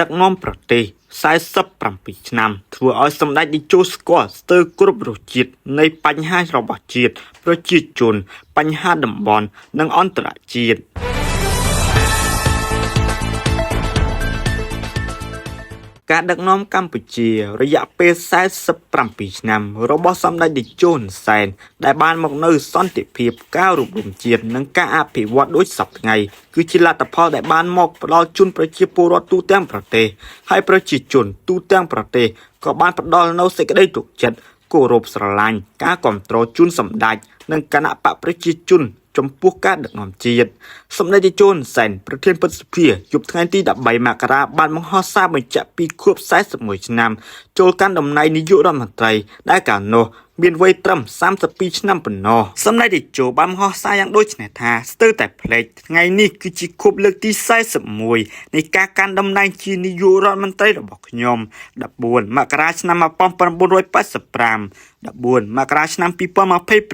ដឹកនាំប្រទេស47ឆ្នាំធ្វើឲ្យសម្ដេចតេជោស្គាល់ស្ទើរគ្រប់រសជាតិនៃបញ្ហារបស់ជាតិប្រជាជន បញ្ហាតំបន់និងអន្តរជាតិ ការដឹកនាំកម្ពុជារយៈពេល47ឆ្នាំរបស់សម្ដេចតេជោហ៊ុនសែនដែលបានមកនូវសន្តិភាពការរួបរួមជាតិនិងការអភិវឌ្ឍដូចសព្វថ្ងៃគឺជាលទ្ធផលដែលបានមកផ្ដល់ជូនប្រជាពលរដ្ឋទូទាំងប្រទេសហើយប្រជាជនទូទាំងប្រទេសក៏បានផ្ដល់នូវសេចក្តីទុកចិត្តគោរពស្រឡាញ់ការគ្រប់គ្រងជូនសម្ដេចនិងគណៈបកប្រជាជនចំពោះការដឹកនាំជាតិសម្ដេចតេជោហ៊ុនសែនប្រធានព្រឹទ្ធសភាយប់ថ្ងៃទី13មករាបានបង្ហោះសារបញ្ជាក់ពីខួប41ឆ្នាំចូលកាន់តំណែងនាយករដ្ឋមន្ត្រីដែលកាលនោះមានវ័យត្រឹម32ឆ្នាំប៉ុណ្ណោះសម្ដេចតេជោបានបង្ហោះសារយ៉ាងដូចនេះថាស្ទើរតែភ្លេចថ្ងៃនេះគឺជាខួបលើកទី41នៃការកាន់តំណែងជានាយករដ្ឋមន្ត្រីរបស់ខ្ញុំ14មករាឆ្នាំ1985 14មករាឆ្នាំ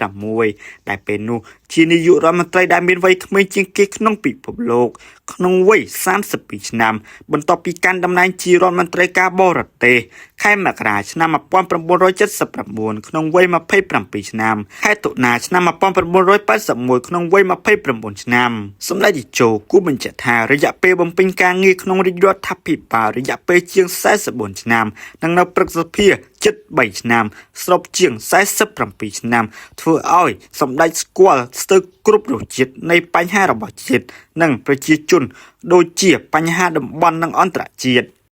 2026ដែលពេលនោះជានាយករដ្ឋមន្ត្រីដែលមានវ័យក្មេងជាងគេក្នុងពិភពលោកក្នុងវ័យ32ឆ្នាំបន្ទាប់ពីកាន់តំណែងជារដ្ឋមន្ត្រីការបរទេសខែមករាឆ្នាំ1979ក្នុងវ័យ27ឆ្នាំខែតុលាឆ្នាំ1981ក្នុងវ័យ29ឆ្នាំសម្ដេចតេជោគូបញ្ជាក់ថារយៈពេលបំពេញការងារក្នុងរាជរដ្ឋាភិបាលរយៈពេលជាង44ឆ្នាំនិងនៅព្រឹទ្ធសភាជិត3ឆ្នាំសរុបជាង47ឆ្នាំធ្វើឲ្យសម្ដេចស្គាល់ស្ទើរគ្រប់រសជាតិនៃបញ្ហារបស់ជាតិនិងប្រជាជនដូចជាបញ្ហាតំបន់និងអន្តរជាតិ។